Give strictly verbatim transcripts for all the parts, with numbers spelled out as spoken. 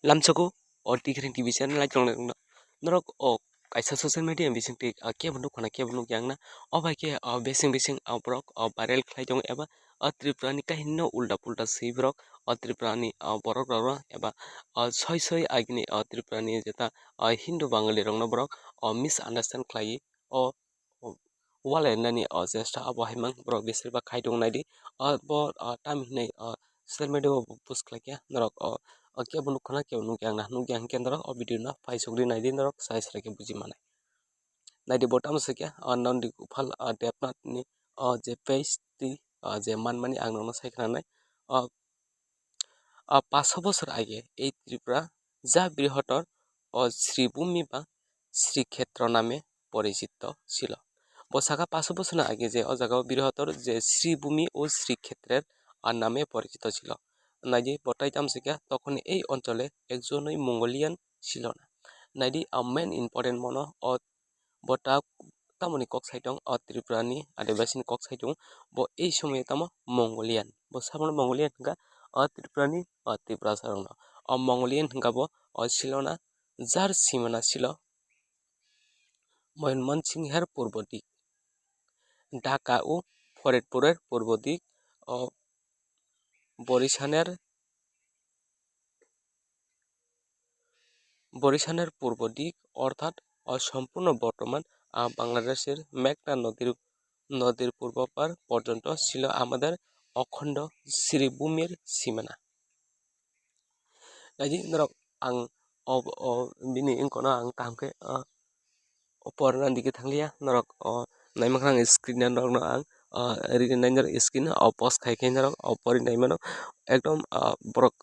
Lamsogo o Tikring T V channel lai tongnai rokno norok o kaisa social media bising twi, ah, kebo nukha na kebo nukya wngna. O bai khe, ah, bising bising, ah, borok, ah, viral khlai tongo eba, ah, Tripura ni kahini no ulta pulta swi borok, ah, Tripura ni, ah, borok rok no eba, ah, soi soi agini, ah, Tripura ni jeta, ah, Hindu Bangali rok no borok, ah, misunderstand khlai o, o wale nani o chesta abo hai mang borok besir bak khai tongo naidi. O bo, o tam hinwi o social media o post khlai khe norok o, o kebo nukha na kebo nukya wngna nukya hinkhe norok o video no paisok di naidi norok sai sai khe buji manai. Naidi bo tamo se khe o Nandi Gopal o Debnath ni o je page twi o je manmani ang nono sai khna nai. O, o paso bosor age ei Tripura ja brihotor o Sribhumi ba Srikhetra name পরিচিত ছিল। Bo saka paso bosor ni age je o jaga o brihotor je Sribhumi o Srikhetrer, ah, name পরিচিত ছিল. Naidi bo tai tamo se khe, তখন এই অঞ্চলে একজনই মঙ্গোলিয়ান ছিল না. Naidi, ah, main important mono o bo ta tamoni kok sai tong, o Tripura ni Adibasi ni kok sai tong, bo ei somoyo tamo Mongolian, bo sabono Mongolian hwnkha o Tripura ni o Tiprasa rokno. O Mongolian hwnkha bo o silona jar simana silo Moyonmon Singher purbo dik, Dhaka o Foredpurer purbo dik, o Borisaner বরিশালের পূর্ব দিক অর্থাৎ অসম্পূর্ণ বর্তমান, আহ, বাংলাদেশের মেঘনা নদীর, নদীর পূর্বাপার পর্যন্ত ছিল আমাদের অখণ্ড শ্রীভূমির সীমানা। Naidi norok ang o, o bini wngkano ang kaham khe, ah, o porna digi thanglia norok o naimankha ang screen o norokno ang, ah, rini nai norok screen o post khai khe norok o pori naimano ekdom, ah, borok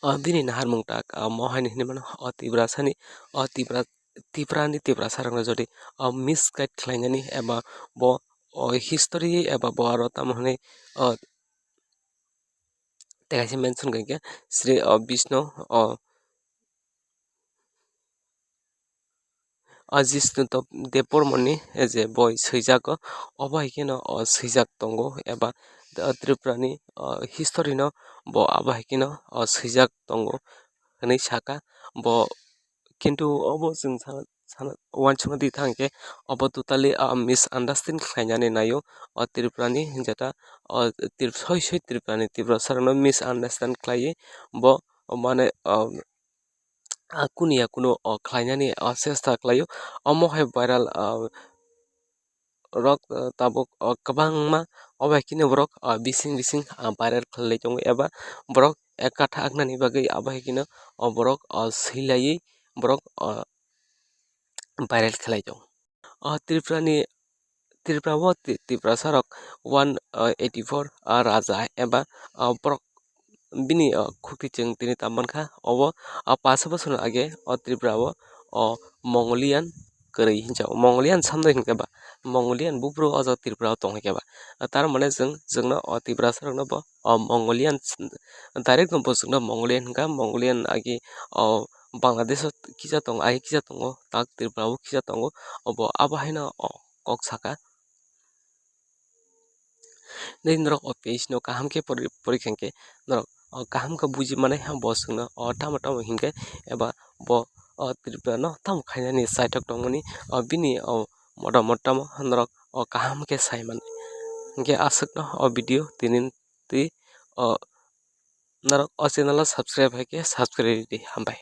o bini naharmung tak, ah, mo haino hinwi mano o Tiprasani, o Tipra, Tiprani Tiprasarokno jodi o misguide khlainani eba bo o history eba bo aro tamo hwnwi o tei kaisa mention khaikhe Sri, o, Bishnu, o, o, Jishnu Deb-, Debbarmani je boi swijago, obo hai kheno, o, swijak tongo eba, o, Tripurani, o, history no bo abo hai kheno, o, swijak tongo hwnwi saka. Bo kintu obo chwng sana, sana, uansukna di thang khe obo totally, ah, misunderstand khlainani naio, o Tripurani jeta, o Trip-, soi soi Tripurani, Tiprasarokno misunderstand khlaiwi bo, o mane, o, ah, kunu ya kunu, o, khlainani, o, chesta khlaio. Omo hai viral, ah, rok, ah, tabuk, ah, kwbangma obo hai kheno borok, ah, bising bising, ah, viral khlai tongo eba borok ekatha wngnani bagwi abo hai kheno, ah, borok, ah, swilaiwi borok, ah, viral khlai tongo. O Tripurani, Tripura o Ti-, Tiprasarok one eighty four, ah, raja eba, ah, borok bini, ah, khukti chwng tini tamo mankha, obo, ah, paanch bochorni age o Tripura o, o Mongolian kwrwi hinjao, Mongolian samno hinkhe ba, Mongolian buphuru o jaga Tripura o tong hinkhe ba. Ah, tar mane chwng, chwngno o Tiprasarokno bo, o Mongolian, direct no bo chwngno Mongolian hinkha, Mongolian agi o Bangladesh o kisa tongo, agi kisa tongo, tak Tripura o kisa tongo, obo abo haino o kok saka. Nini norok o page no kaham khe pori, pori kha khe norok o kaham khe buji manai ha bo chwngno o tamo tamo hinkhe eba bo o Tripura no tamo khainani chaithok tongmani o bini o motamot tamo norok o kaham khe sai mannai. Hinkhe aswkno o video tini twi o norok o channel o subscribe hai khe subscribe rwdi, hambai.